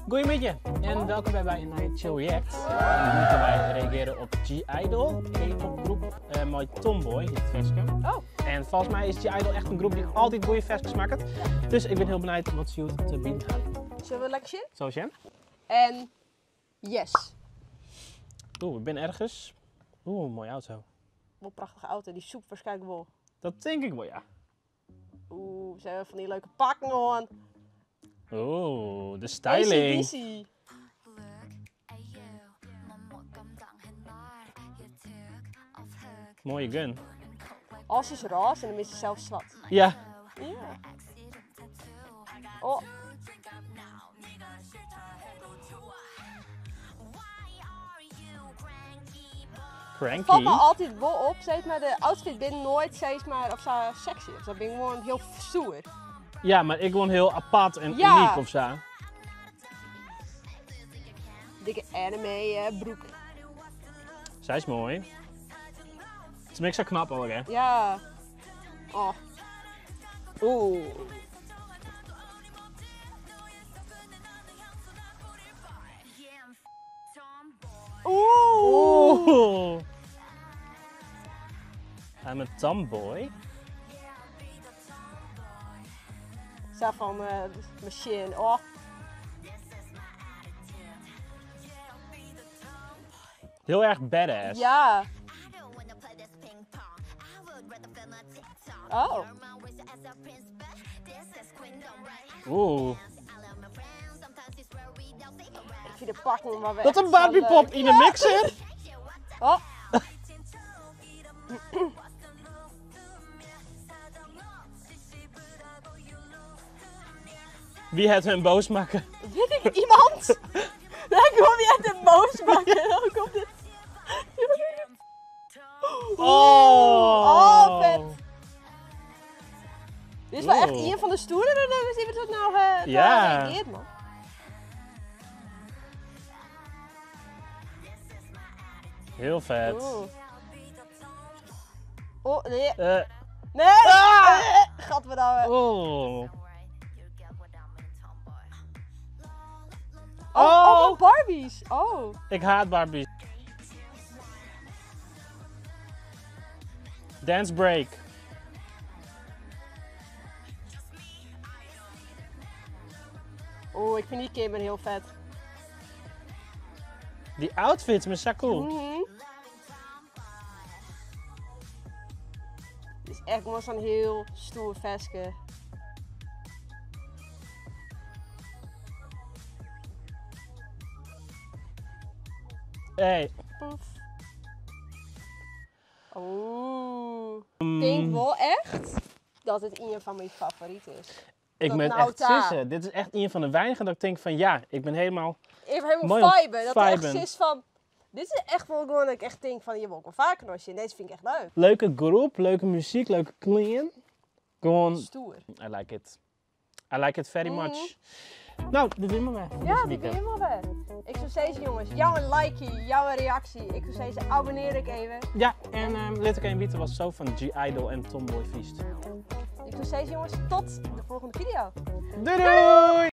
Goeiemiddei en welkom wer by in nije Chill React. En wy reagearje op G-Idle, K-pop groep, uh, mei Tomboy, het ferske. Oh. En volgens mij is G-Idle echt een groep die altijd goede ferskes maakt. Dus ik ben heel benieuwd wat ze te bieden gaan. Zullen we lekker zien? Zo zien. En yes. Oeh, ik ben ergens. Oeh, mooie auto. Wel prachtige auto, die soep waarschijnlijk wel. Dat denk ik wel, ja. Oeh, ze hebben van die leuke pakken aan. Oeh, de styling. AC/DC. Mooie gun. Als is roze en dan is ze zelf zwart. Ja. Ja. Oh. Cranky. Valt me altijd wel op, zeg maar, de outfit binnen nooit, zeg maar, of zo sexy. Of zo ben ik gewoon heel stoer. Ja, maar ik gewoon heel apart en Ja. uniek of zo. Dikke anime broek. Zij is mooi. Het is niks zo knap ook, hè? Ja. Oh. Oeh. Oeh. Oeh. I'm a tomboy. Zo van machine. Oh. Heel erg badass. Ja. Oh. Oeh. Ik vind de pakken maar weer Dat echt een Barbie zo pop leuk. in de mixer. Oh. Wie het hun boos maken? Weet ik iemand? Daar kom je uit de boos maken. Dan komt dit. Oh. Oh, vet. Dit is wel echt Oeh. een van de stoerdere nummers die we tot nou Ja. gereageerd, man. Heel vet. Oeh. Oh, nee. Nee! Ah! Gadverdamme. Oh. Oh, Oh. allemaal Barbies. Oh. Ik haat Barbies. Dance break. Oeh, ik vind die Kimber heel vet. Die outfits met zo cool. Het is echt gewoon zo'n heel stoer vestje. Hey. Poef. Oeh. Ik denk wel echt dat het een van mijn favorieten is. Ik Dat ben nou echt daar. sissen. Dit is echt een van de weinigen dat ik denk van ja, ik ben helemaal... Even helemaal Mooi om viben. Dat het echt viben. is van... Dit is echt wel gewoon dat ik echt denk van, je wil ook wel vaker nog zien. Deze vind ik echt leuk. Leuke groep, leuke muziek, leuke clean. Gewoon, Stoer. I like it. I like it very much. Nou, dit is helemaal weg. Ja, dit is helemaal weg. Ik zou zeggen, jongens, jouw een likeie, jouw een reactie. Ik zou zeggen, abonneer ik even. Ja, en Little Kane Wieten was zo van G-Idle en Tomboy Feast. Ik zou zeggen, jongens, tot de volgende video. Doei doei!